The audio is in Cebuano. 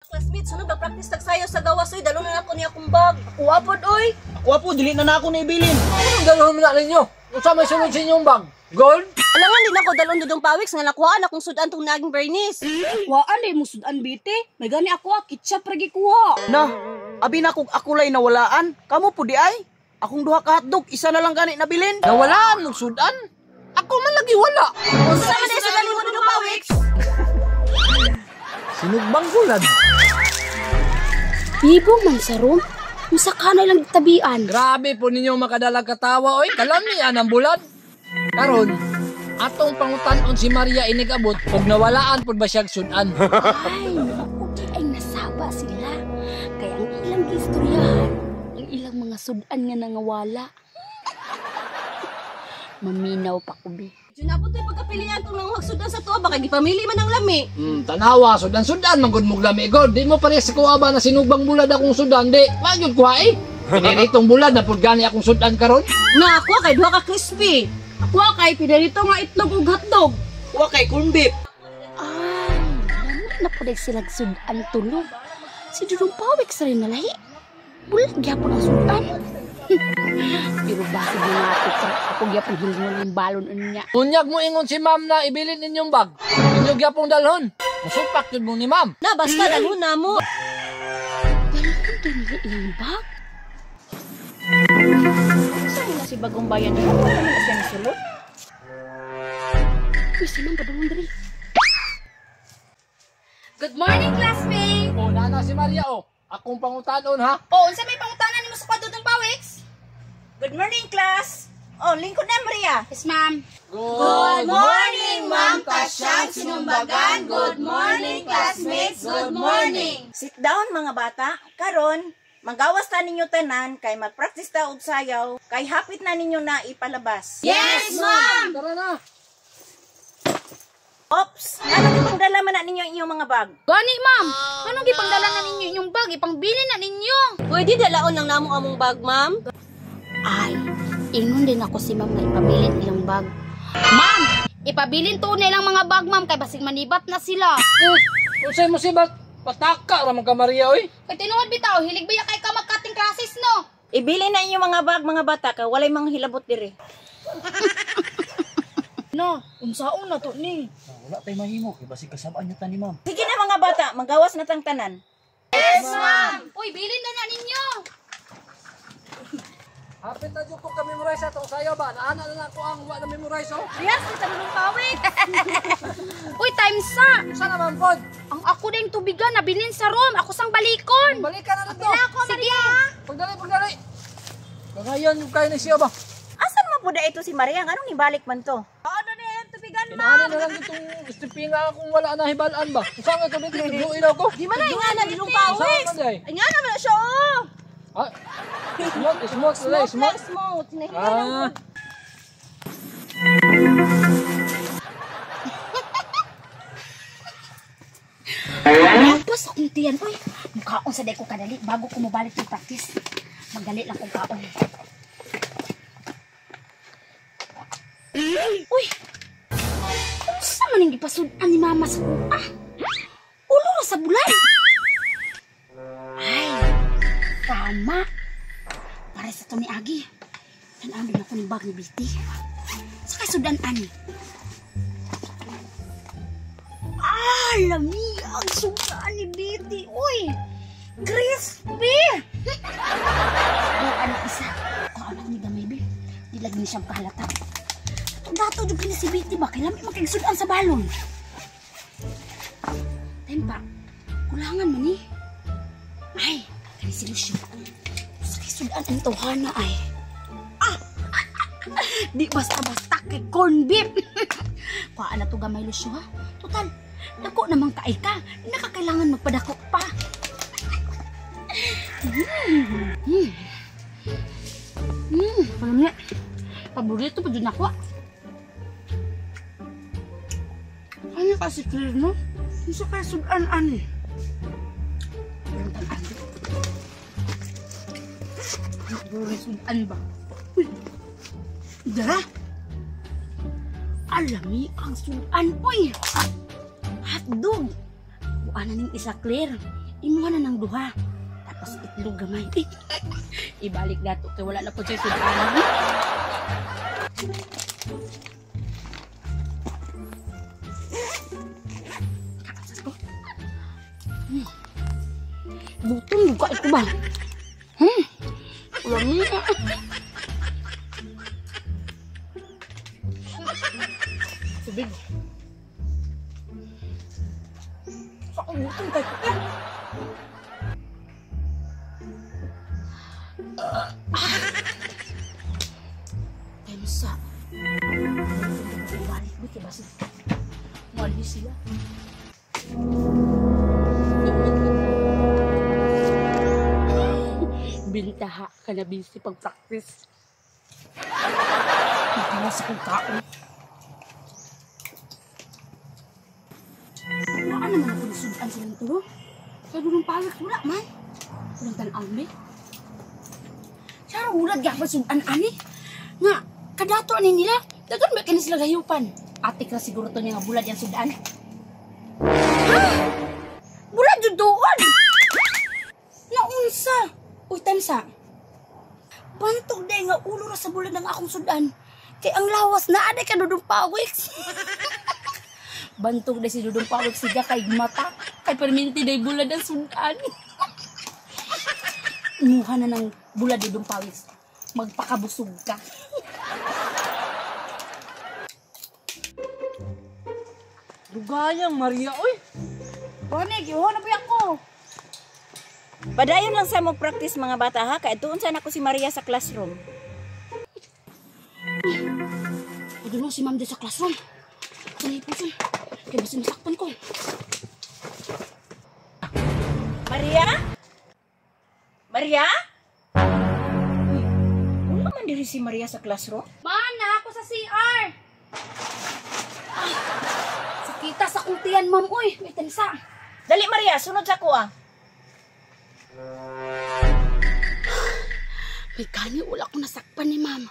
Classmate, sunod mag-practice tagsayo sa gawas oy, dalon na nako niya akong bag. Kuha pod oy. Ako po, dili na na ako naibilin. Anong dalhon mo na ninyo? Unsa may sulod sa inyong bag? Gold? Alangan din ako dalon dudong pawiks nga nakuhaan akong sudan tong naging Bernice. Kuhaan day mo sudan biti. May gani ako ah, ketchup ra gikuha. Na, abi na kog ako lay nawalaan. Kamo po di ay. Akong duha ka hotdog, isa na lang gani nabilin. Nawalaan mong sudan? Ako man lagi wala. Unsa man day sudan nimo dudong pawiks? Sinugbang gulad. Bibo man sa room. Unsa ka na ilang tabian. Grabe po ninyo makadalag katawa oy. Kalamian ang bulad. Karon, atong pangutan-on si Maria inigabot ug nawalaan pud ba siya sudan. Ay, naku, di ay nasaba sila. Kaya ang ilang gistoryahan, ang ilang mga sudan nga nangawala. Maminaw pa ko, be. Diyan to'y pagkapilian tong nanguhag sudan sa tuwa baka gipamili man ang lami. Tanawa, sudan-sudan, man gud mong lami god. Di mo pares sa kuha ba na sinugbang bulad akong sudan, di. Wa gyud kuha eh. Piniritong bulad na pud gani akong sudan karon. Na ako kay duha ka crispy. Ako kay pinarito nga itlog ug hotdog. Wa kay corn beef. Ay, lami na po dahil silang sudan tulog. Si Dudong Pawik sa rin nalahi. Bulag gyapon ang sudan. Pero basig na nato, ako gyapon hilingon ang balon unya. Unyag mo ingon si ma'am na ibilin ninyong bag. Inyo gyapong dalhon. Musupak yun mo ni ma'am. Na basta dalhon na mo. Dalhon to nila ilang bag. Unsa man na si bagong bayan dito? Wala man na siya nisulod. Uy, si ma'am padulong diri. Good morning, classmate! O, nana si Maria o. Akong pangutanon ha. Oh, unsa may pangutana nimo sa kwadro ng pawiks? Good morning, class! Oh, lingkod na, Maria. Yes, ma'am. Good morning, Ma'am Tasyang Sinumbagan. Good morning, classmates. Good morning. Sit down, mga bata. Karon, magawas ta ninyo tanan kay magpractice ta og sayaw kay hapit na ninyo na ipalabas. Yes, ma'am. Tara na. Ops, ngano gipangdala man na ninyo ang inyong mga bag? Gani, ma'am. Anong gipangdala na ninyo inyong bag? Ipangbili na ninyo. Pwede dalaon lang namo among bag, ma'am. Ay, ingon din ako si ma'am nga ipabilin ilang bag. Ma'am, ipabilin to na ilang mga bag, ma'am, kay basig manibat na sila. Unsay mo si bat? Pataka ra man ka Maria oy. Kay tinuod bitaw, hilig ba ya kay ka magkating classes, no? Ibili na inyong mga bag, mga bata, kay walay mga hilabot diri. Na, unsaon na to ni? Wala tay mahimo kay basig kasabaan niya ta ni ma'am. Sige na mga bata, magawas na tang tanan. Uy, bilin na na ninyo. Hapit na jud ko ka memorize atong sayo ba? Naana na nako ang wa na memorize oh. Yes, kita dudong pawik. Uy, time sa. Unsa na ma'am pod? Ang ako ding tubigan nabilin sa room. Ako sang balikon. Balikan na dito. Sige. Pagdali, pagdali. Kagayan yung kayo ni siya ba? Asan man po da ito si Maria? Nganong nibalik man to? Ano ni ang tubigan, ma'am? Inaani na lang itong istipinga kung wala na hibalaan ba? Unsa nga tubig tudluin ako? Di man na ingana dudong Unsa pawiks. man day? Ingana man na siya oh. Ah, smooth, smooth, smooth, smooth. Smooth, smooth. Ah. Tapos akong tiyan, uy. Mukhaon sa day ko kadali bago ko mobalik ng practice. Magdali lang kong kaon. Uy! Unsa man ang gipasud-an ni mama sa kuha? Ulo ra sa bulay. Ay, tama. Pare sa to ni Agi. Tan-awin ako ng bag ni Betty. Sa kay sudan ani. Ah, lami ang sudan ni Betty. Uy, crispy. Bukan isa. Kaon ako ni Gamay, be. Di lagi ni siyang kahalata. Dato jud kini si Betty ba kay lami man kay sudan sa balon. Tempa, kulangan man ni. Ay, kani si Lucio. Sa kay sudan ang tawhana ay. Ah! Di basta-basta kay corn beef. Kuhaan na to gamay Lucio ha. Total, dako namang kaay ka. Di na ka kailangan magpadako pa. Alam niya. Paborito pa dyan ako. Ano kasi clear, no? Unsa kaya sudan ani? Walang tan-an. Siguro sudan ba? Uy! Dara! Alami ang sudan, uy! Hotdog! Kuha na ning isa, Claire. Imuha na ng duha. Tapos itlog gamay. Ibalik nato kay wala na po siya sudan. Kaasas ko. Gutom buka ko ba? Lami. Tubig. Sa akong gutom kay ko. Tensa. Balik ba kay basi? Mali sila. Bintaha ka na busy pag-practice. Nagtawa sa kong kaon. Wala naman ako nasudan silang turo. Kaya doon ang pawik, wala man. Walang tanaw, me. Sara, wala gapon sudan ani. Nga, kadato ani nila. Dagan ba kini sila gayupan? Atik na siguro to niya nga bulad yan sudan. Ha? Bulad yun doon! Naunsa! Uy, tansa. Bantog day nga ulo ra sa bulad ng akong sudan. Kay ang lawas na aday ka Dudong Pawik. Bantog day si Dudong Pawik siga kay mata. Kay perminti day bulad ang sudan. Imuha na ng bulad Dudong Pawik. Magpakabusog ka. Lugayang Maria, oy. Bone, giho na ba ako? Padayon lang sa mo practice mga bata ha, kay tuon sana ko si Maria sa classroom. Pwede mo si ma'am sa classroom. Kaya kaya basta masaktan ko. Maria? Maria? Uy, wala man diri si Maria sa classroom? Man, ako sa CR. Ay, sakita sa kong tiyan, ma'am. Uy, may tansa. Dali Maria, sunod sa ko ah. May gani, wala akong nasakpan ni ma'am.